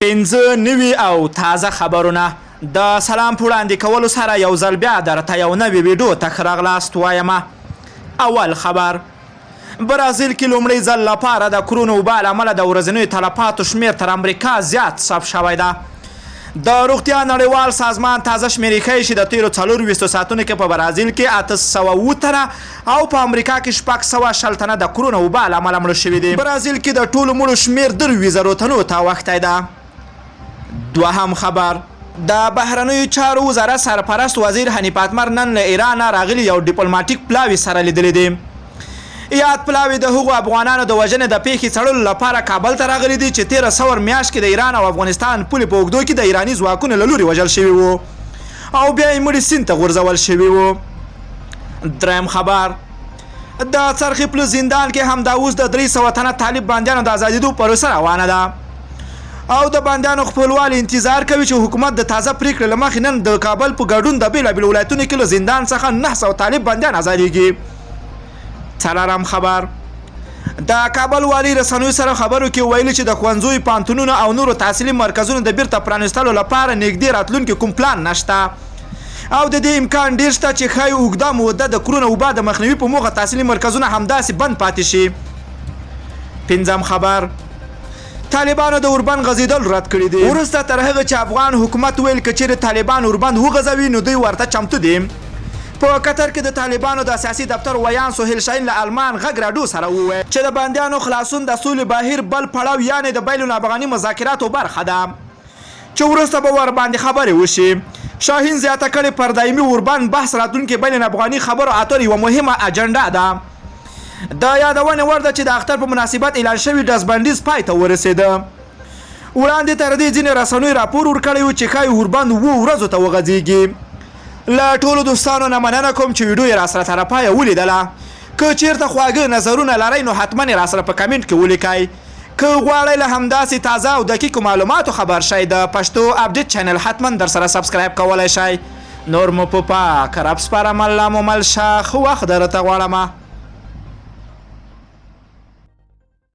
95 او تازه خبرونه د سلام په وړاندې کولو سره یو ځل بیا درته یو نوې ویډیو ته ښه راغلاست وایم. اول خبر، برازیل کې لومړی ځل لپاره د کرونا وبا له امله د ورځنیو تلفاتو شمېر تر امریکا زیات ثبت شوی ده. د روغتیا نړیوال سازمان تازه شمېرې ښيي چې د تېرو 24 ساعتونو کې په برازیل کې 807 تنه او په امریکا کې 620 تنه د کرونا وبا له امله مړه شوي دي. برازیل کې د ټولو مړو شمېر 23 زرو تنو ته اوښتی ده. دوهم خبر، د بهرنیو چارو وزارت سرپرست وزیر حنیف اتمر نن له ایرانه راغلي یو ډیپلوماټیک پلاوي سره لیدلي دي. یاد پلاوی د هغو افغانانو د وژنې د پېښې څړلو لپاره کابل ته راغلي دي چې تېره ثور میاشت کې د ایران او افغانستان پولې په اوږدو کې د ایراني ځواکونو له لوري وژل شوي وو او بیا یې مړي سیند ته غورځول شوي وو. دریم خبر، د څرخي پله زندان کې همدا اوس د 300 تنه طالب بندیانو د ازادېدو پروسه روانه ده او د بندیانو خپلوال انتظار کوي چې حکومت د تازه پریکړې له مخې نن د کابل په ګډون د بېلابېلو ولایتونو کې له زندان څخه 900 طالب بندیان ازادېږي. څلورم خبر، د کابل والي رسنیو سره خبرو کې ویلي چې د ښوونځیو، پوهنتونونو او نورو تحصیلي مرکزونو د بیرته پرانیستلو لپاره نږدې راتلونکي کوم پلان نشته او د دې امکان ډیر شته چې ښایي اوږده موده د کرونا وبا د مخنیوي په موخه تحصیلي مرکزونه همداسې بند پاتې شي. پنځم خبر، طالبانو د اوربند غځېدل رد کړي دي. وروسته تر هغه چې افغان حکومت وویل که چېرې طالبان اوربند وغځوي نو دوی ورته چمتو دي. په قطر کې د طالبانو د سیاسي دفتر ویاند سهیل شاهین له المان غږ راډیو سره وویل چې د بندیانو خلاصون د سولې بهیر بل پړاو یعنې د بین الافغاني مذاکراتو برخه ده چې وروسته به ورباندې خبرې وشي. شاهین زیاته کړې، پر دایمي اوربند بحث راتلونکي بین الافغاني خبرو اترو یوه مهمه اجنډا ده. د یادونې وړ ده چې د اختر په مناسبت اعلان شوی ډزبندیز پای ته ورسېده. وړاندې تر دې ځینې رسنیو راپور ورکړی و چې ښایي اوربند اوو ورځو ته وغځېږي. له ټولو دوستانو نه مننه کوم چې ویډیو یې راسره تر پایه ولیدله. که چیرته خواږه نظرونه لرئ نو حتما یې راسره په کمنټ کې ولیکئ. که غواړئ له همداسې تازه او دقیقو معلوماتو خبر شئ د پښتو اپډیټ چینل حتما درسره سبسکرایب کولی شئ. نور مو په پاک رب سپارم، الله مو مل شه، ښه وخت درته غواړم.